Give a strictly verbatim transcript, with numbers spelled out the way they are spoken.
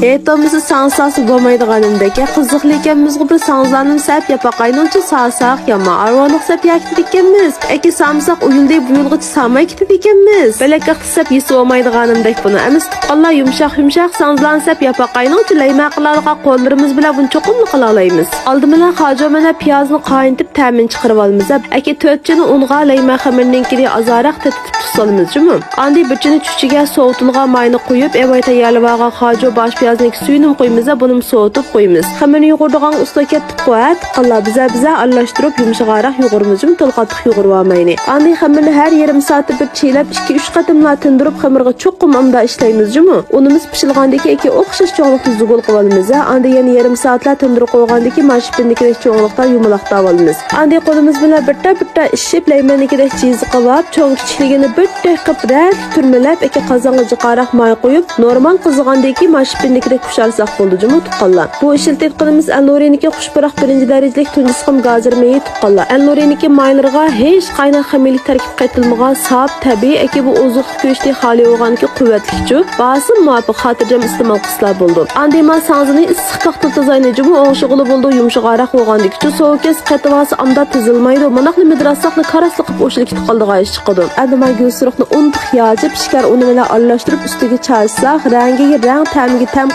ھېيت بولمىسا ساڭزا سالسا بولمايدىغانىمدەك. يا قىزىقلىكەنمىزغۇ، بىر ساڭزىلارنىمۇ سەپ ياپاقاينىڭچە سالساق يامان ئارۋانلىق سەپ ياكىتىدىكەنمىز. ئەكى سامساق ئۇ يىلدى بۇ يىلغىچە ساماي كېتىدىكەنمىز. بەلەك ئىقتىساب يېسە بولمايدىغانىمدەك بۇنى. ئەمىسە تۇغقانلار، يۇمشاق يۇمشاق ساڭزىلارنى سەپ ياپاقاينىڭچە لەيمە قىلالىغان قوللىرىمىز بىلەن بۇنى چوقۇملا قىلالايمىز. ئالدى بىلەن خاجۇ مەنە پىيازنى قاينىتىپ تەمىنى چىقىرىۋالىمىز. ئەكى تۆت چىنە ئۇنغا لەيمە خېمىرنىڭكىنى ئازراق تېتىتىپ تۇتسالىمىز جۇمۇ. ئاندىن بىر چىنە چۈچىگە سوۋۇتۇلغان ماينى قۇيۇپ، ئەۋەي تەييارلىۋالغان خاجۇ باش پىيازنىڭكى سۈيىنىمۇ قۇيىمىز، بۇنىمۇ سوۋۇتۇپ قويىمىز. خېمىرنى يۇغۇرىدىغان ئۇستا كەتتۇققۇ ھە، تۇغقانلار، بىزە بىزە ئارىلاشتۇرۇپ يۇمشىغانراق يۇغۇرىمىز جۇمۇ، تولا قاتتىق يۇغۇرۇۋالمايلى. ئاندىن خېمىرنى ھەر يېرىم سائەتتە بىر چىيلەپ، ئىككى ئۈچ قېتىملا تىندۇرۇپ، خېمىرغا چوقۇم ئامدا ئىشلەيمىز جۇمۇ. ئۇنىمىز پىشىلغاندىن كېيىن ئوخشاش چوڭلۇقتا زۇگۇل قىلىۋالىمىز ھە. ئاندىن يەنە يېرىم سائەتلەر تىندۇرۇپ قويغاندىن كېيىن مارشپىندىكىدەك چوڭلۇقتا يۇمىلاقلاۋالىمىز. ئاندىن قولىمىز بىلەن بىرتا-بىرتا ئىششىپ، لەيمەننىكىدەك جىزىقلاپ، چوڭ-كىچىكلىكىنى بىردەك قىلىپ، رەتلىك تۈرمىلەپ، ئەكە قازانغا جىقراق ماي قۇيۇپ، نورمال قىزىغاندىن كېيىن مارشپىندىكىدەك پۇشارساق بولدى جۇمۇ، تۇغقانلار. بۇ ئىشلىتىۋاتقىنىمىز ئەلنۇرىنىكى خۇشپۇراق بىرىنچى دەرىجىلىك تۇنجى سىقىم گازىر مېيى، تۇغقانلار. ئەلنۇرىنىكى مايلىرىغا ھېچقايناق خىمىيىلىك تەركىب قېتىلمىغان ساپ، تەبىئىي، ئەكى بۇ ئوزۇقلۇق گۆشتىن خالىي بولغاندىكىن قۇۋۋەتلىكچۇ، باھاسىمۇ مۇۋاپىق، خاتىرجەم ئىستېمال قىلسىلا بولىدۇ. ئاندىن مانا ساڭزىنى ئىسسىق كاكتىل تازاينى جۇمۇ ئوڭشىغىلى بولىدۇ، يۇمشىغانراق بولغاندىكىچۇ، سوۋۇق كەس قېتىۋالسا ئامدا تىزىلمايدۇ، مانداقلا مىدىراتساقلا كاراسلا قىلىپ ئوشۇلۇپ كېتىپ قالىدىغان ئىش چىقىدۇ. ئەمدى مانا گۈلسۇرۇخنى ئۇنتۇق ياچىپ، شېكەر ئۇنى بىلەن ئارىلاشتۇرۇپ ئۈستىگە چاچساق، رەڭگىگە رەڭ، تەمىگە تەم